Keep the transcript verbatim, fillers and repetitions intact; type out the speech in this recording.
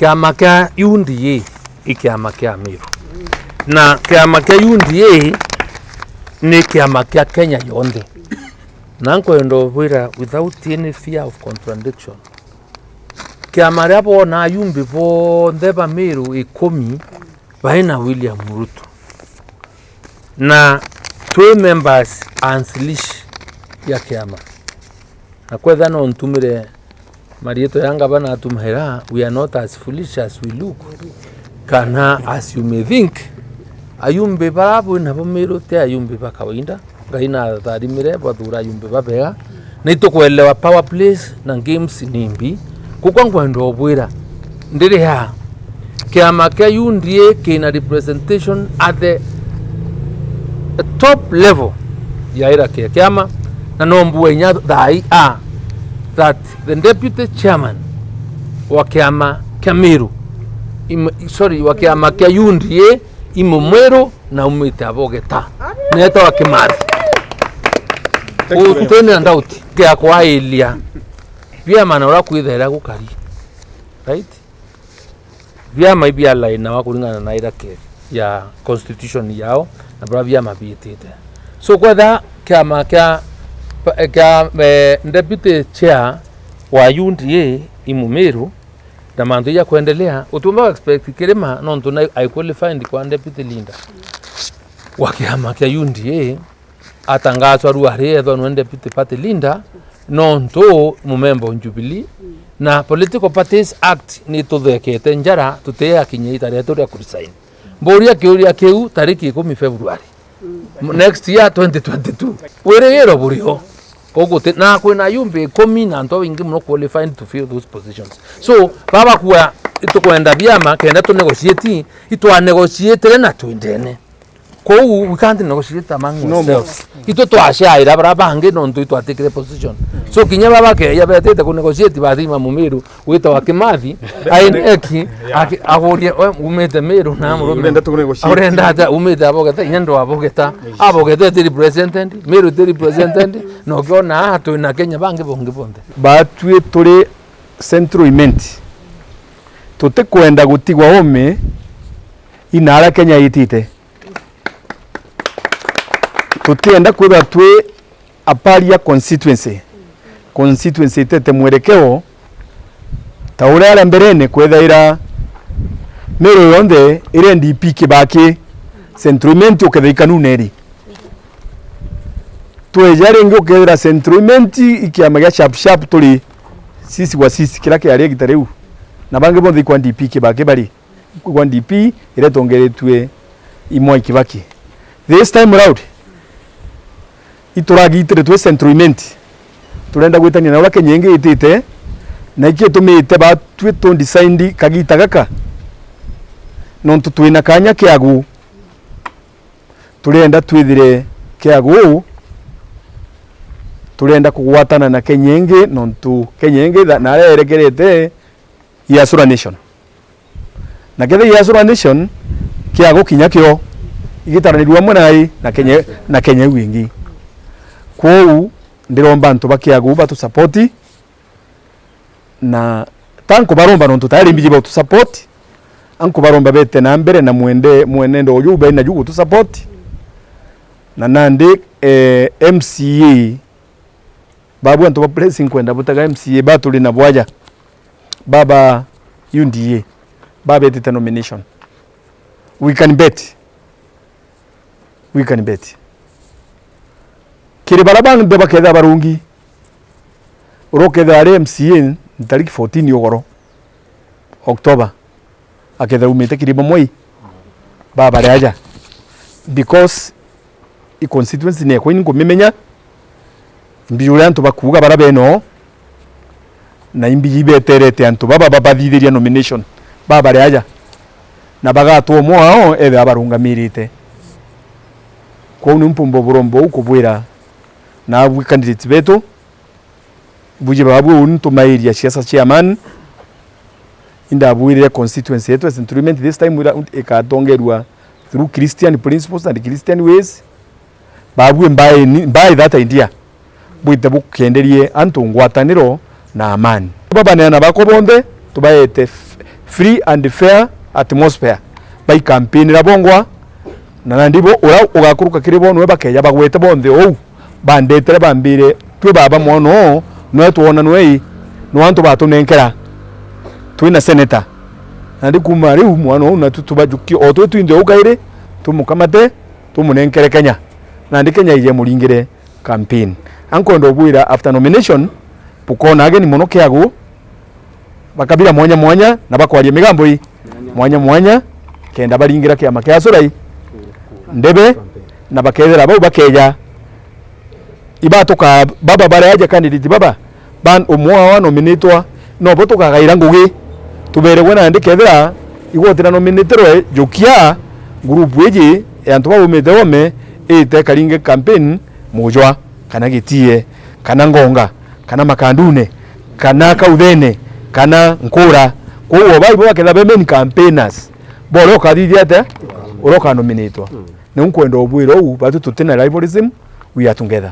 Kiama kia U D A i kiama kia Meru. Na kiama kia U D A ni kiama kia Kenya yonthe. Na nkwenda ubwira without any fear of contradiction, kiama ria boona ayumbi bonthe ba Meru ikumi bai na William Ruto. Na twi members anslish ya kiama. Na kwetha no ntumire mariitwa ya ngavana atumaira, we are not as foolish as we look, kana as you may think. Ayumbi bara bwi nabo Meru ti ayumbi ba kawaida. Ngai natharimire bwathuura ayumbi babega, na itukwelewa power plays na games ni mbi. Kukwa nkwenda ubwira, ndiri aa, kiama kia U D A kina representation at the top level ya ira kia kiama, na no mbua inya thaa ii a that the deputy chairman wa kiama kia Meru, im-, sorry, wa kiama kia U D A, i Mumwiru na umite Abogeta. Neetagwa Kimathi. Thank you very much. Utini na doubt, ngiakwailia biama na uria kwithaira gukari. Right? Biama ibia line nawa kuringana na irake ya constitution yao na buria biama biitite. So, kwetha kiama kia, kia, eh, deputy chair wa U D A i Mumiru, na mantu ja kuendelea, utiumba expect Kirima, nontu na I qualified kwa deputy leader wa kiama kia U D A, atangazwa ru ari ethwa nwe deputy party leader, nontu mumemba o Jubilee, na Political Parties Act ni tuthekete njara, tutiakinya ita rietu ria kuresign. Mburia kiuria kiu tariki ikumi February. M-, next year, twenty twenty-two. Wirigiro burio. Koguo ti-, na kwina ayumbi ikumi na antu babaingi mono qualified to fill those positions. So, baba kuuga, itukwenda biama, kenda tu negotiate, itwa negotiate na twindene. Kou, we can't negotiate among ourselves. Itu twashaira bara bangi nontu itwatikire position. So, kinya baba keya betite ku negotiate bathima Mumiru, witagwa Kimathi, aineki, aki-, agurie, "We, umite Miru na murume? Urenda tu negotiate? Urenda atia? Umite Abogeta, inya ndo Abogeta." Abogeta iti represented, Miru iti represented, na ukiona aa, twina Kenya bangi bongi bonthe. Batwi turi Central Imenti, tutikwenda gutigwa ome inaria Kenya itite. Tutienda kwithirwa twi a paria constituency. Constituency itete mwerekeo ta uria aria mberene kwethaira Meru yonthe iri N D P kibaki, Central Imenti ukethira ikanuna iri. Tweja ringi ukethira Central Imenti i kiama gia sharp sharp turi sisi kwa sisi kiria kiari igita riu. Na bangi bonthe ikwa N D P kibaki bari. Kwigua N D P iria itongeretue i Mwai Kibaki. This time round, ituragitire twi Central Imenti. Turenda gwitania na uria Kenya ingi itite, na iki itumite batwi tu decide kagita gaka, nontu twina kanya kiagu. Turenda twithire kiagu, turenda kugwatana na Kenya ingi, nontu Kenya ingi tha-, naria erekerete, i Asura Nation. Na kethira i Asura Nation, kiagu kinya kio igitaranirua amwe nai na Kenya, na Kenya iu ingi. Kwou, ndiromba antu ba kiagu batu support, na ta nkubaromba nontu tayari mbiji batu support, a nkubaromba bete na mbere na mwende, mwenendo uju bena ju gutu support. Na nandi, eh, M C A, babu antu ba Blessing kwenda butaga M C A baturi na bwaja. Baba U D A, babetite nomination. We can bet. We can bet. Kiri bara banthe baketha barungi, uria uketha ari M C A ntariki fourteen ugoro, October, aketha umite Kirima Mwai, babare aja. Because i constituency nekwa ini nkumimenya, imbiji uria antu bakuuga bara benoo, na imbiji ibeterete antu baba babathithiria nomination, babare aja, na bagatwa umwe wao ethira abarungamirite. Kwou ni mpumba buromba uu kubwira nabwi candidates betu, Buji babu uu ntumairia siasa cia amani. Indabwirire constituency yetu ya Central Imenti this time ira ikatongerua through Christian principles and Christian ways. Babue mbae ni, mbae that idea. Bwite bukenderie antu ngwataniro na amani. Babaneana bakwa bonthe, tubaete f-, free and fair atmosphere, baikampinira bongwa, na nandi bo ura ugakuruka kiri bo nwe bakeja bagwete bonthe ou, bandetere bambire, twi baba mwana uu, nwe twona nwe i, nwe antu batunenkera, twina senator. Nandi kuma riu mwana uu natu tubajukie, o twi twinthe uu kairi, tumukamate, tumunenkere Kenya. Nandi Kenya ije muringire campaign. Ankwenda ubwira after nomination, bukona ageni mono kiagu, bakabira mwanya mwanya na bakwaria migambo i mwanya mwanya, kenda baringira kiama kia Asolai ndebe, na bakethira bau bakeja. Ibatuka baba baria aja candidate baba, ban umwe wao anominitwa, nobo tukagaira ngugi. Tuberegwe nandi kethira igoti na nominitwe jukia group iji ya antu baumite ome, ite karinge campaign Mujwa, kana Gitie, kana Ngonga, kana Makandune, kana Kauthene, kana Nkura. Kwou o baibo bakethira be main campaigners, bo uria ukathithia atia? Uria ukanominitwa. Niu nkwenda ubwira uu, batu tutina rivalryism, we are together.